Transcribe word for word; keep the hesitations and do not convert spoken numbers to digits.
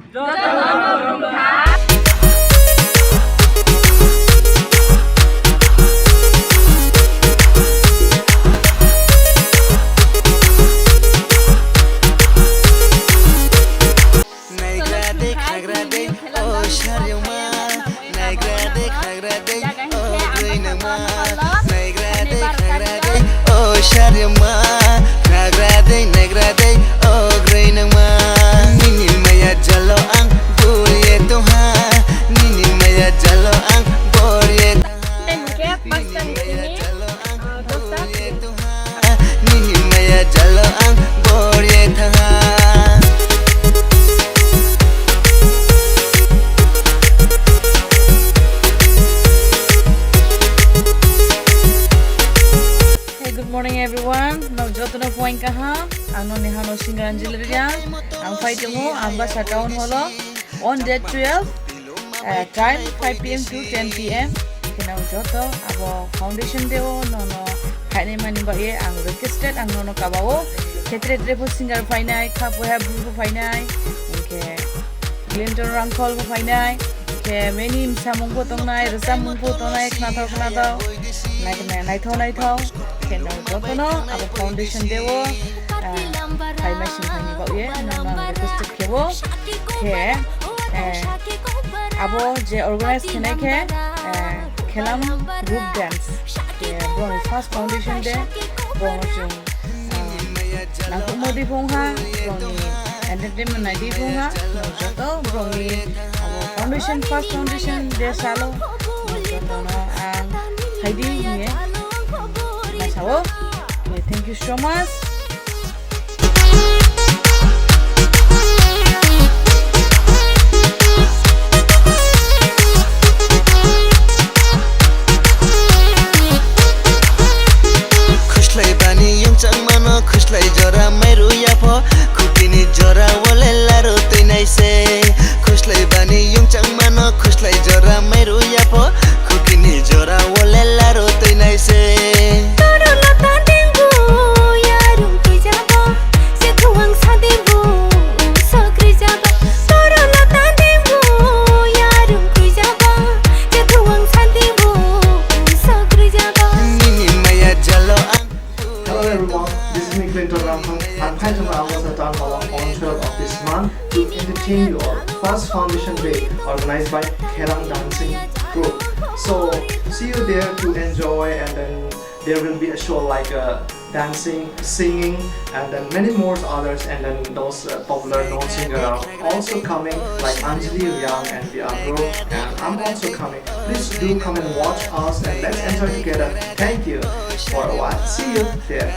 Naigra de khagra de, o sharyoma. Naigra de khagra de, o grwinangma. Naigra de khagra de, o sharyoma. Khagra de, naigra de, o grwinangma. Nini maya jalo ang borye tongha. Nini maya jalo ang borye tongha. Nini maya jalo ang borye tongha. Nini maya jalo ang borye thanha. Hey, good morning everyone. Nok jotono phuaing kaham. Ang noni hano Singaranjali Riang. Ang phai tongo Ambasa Town Hall o on date twelve. Eh, time five P M to ten P M. Khe nang joto abo foundation day o nono phainai mani bagwi ang requested, ang nono kabao. Khe tre tre pho singer phainai, kha poya bru pho phainai, hinkhe Clinton Rangkhol pho phainai, hinkhe many msamung pho tongnai, rwchapmung pho tongnai, khnathok khnathok, nai-, nai-, naithok naithok. Khe nang jotono abo foundation day o, ah, phaima sing phaini bagwi nono ang requested khe o. Khe, eh, abo je organize khenai khe, eh, Khelam group dance. Khe borokni first foundation day, borokno chwng, eh, nangkukma di phung ha, borokni entertainment nai di phung ha, joto borokni abo foundation, first foundation day salo, jotono ang phaidi hiye, na sao. Thank you so much. Khuslai bani yungchang mano, khuslai jora mairu yapho, khukini jora wale laru tuinai se. Khuslai bani yungchang mano, khuslai jora mairu yapho, khukini jora wale laru tuinai se. Toro lota dengbu yarung twijabo, se thuang sadibu usok rijabo. Toro lota dengbu yarung twijabo, se thuang sadibu usok rijabo. Nini maya jalo ang. Hello everyone, this is me Clinton Ramphang. I'm Phaithung Ambasa Town Hall on twelve of this month to entertain you all. First Foundation Day organized by Khelam Dancing Group. So see you there to enjoy, and then there will be a show like, uh, dancing, singing, and then many more others, and then those, uh, popular known singer are also coming, like Anjali Riang and the other, and I'm also coming. Please do come and watch us and let's enjoy together. Thank you for a while. See you there.